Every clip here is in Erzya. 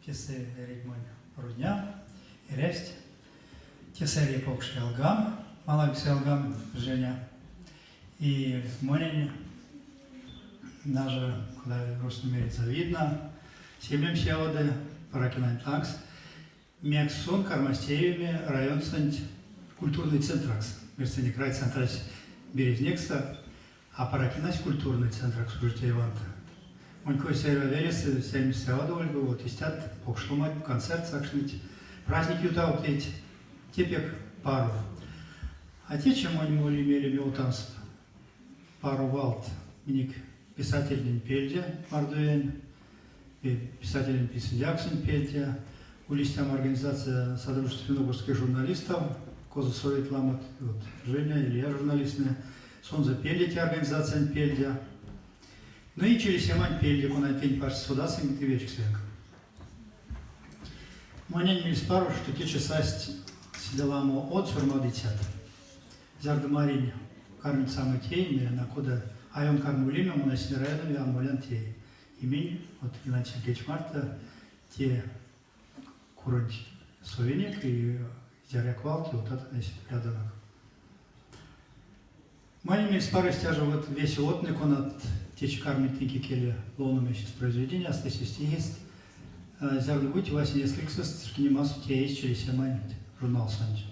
Тесэ эрить монь родням, эрясть. Тесэ эри покш ялгам, малавикс ялгам Женя. И монень даже, кода русский мерить, завидно, семьям сяводы Паракинань лангс. Мекс сон кармась тееме районсонть культурной центракс. Мерсынек, райцентрась Березнексэ, а Паракинась культурной центракс уже теевант. Монь койсэ эрьва велесэ сельмс сявадоволь вот истят покш ломанть концерт сакшныть, праздник ютавтыть. Те пек паро. А течи монь моли мелем ёвтамс паро валт минек писательтнень пельде Мордовиянь писателень писындявксонть пельде. Улись там организация Содружества финно-угорских журналистов, козо совить ламот, вот, Женя, Илья журналистнэ. Сонзэ пельде те организациянть пельде. Ну и Чилисемань пельде, конантень парсте содасынк ды вечксынк. Монень мельспаро, што течи састь седе ламо од сёрмадыцят. Зярдо маринь кармить самай тееме, на кода а ён карми улеме, мон эсень районове а молян тей. И минь, вот Геннадий Сергеевич марто, те куронть совинек и зярыяк валт ёвтатано эсь прядонок. Монь мельспаро истя жо вот весе одтнэ, конат течи кармить тынк икеле ловномо эсест произведенияст, эсест стихест, зярдо-бути васень эскельксэст шкинемасо теезь Чилисемань журналсонть.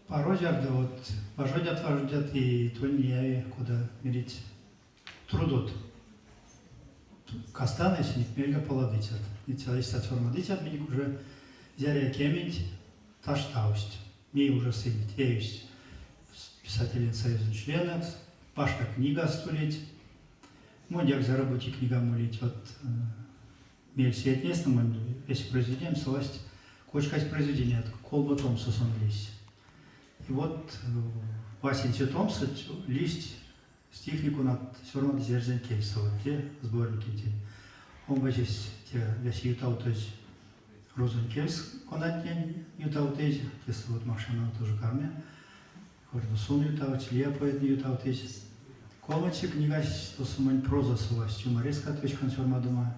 Паро, зярдо вот важодят-важодят и тонь неяви, кода мерить, трудот. Кастан эсенек мельга поладыцят. Неть истят сёрмадыцят минек уже зярыя кементь таштавсть. Ней уже сынь теевсть писателень союзонь членэкс, башка книгаст улить. Моньдяк зяро-бути книгам улить. Вот мельсетнестэ монь весе произведениям совасть кочказь произведеният, колмо томсо сон лиссь. И вот васенце томсонть лиссть стихтне, конат сёрмадызь эрзянь кельсэ, вот те сборникентень. Омбоцесь те весе ютавтозь рузонь кельс, конатнень ютавтызь, тесэ вот Макшанова тоже карми. Сон ютавтсь, лия поэтнэ ютавтызь. Колмоце книгась тосо монь проза совасть, юморескат вечкан сёрмадома.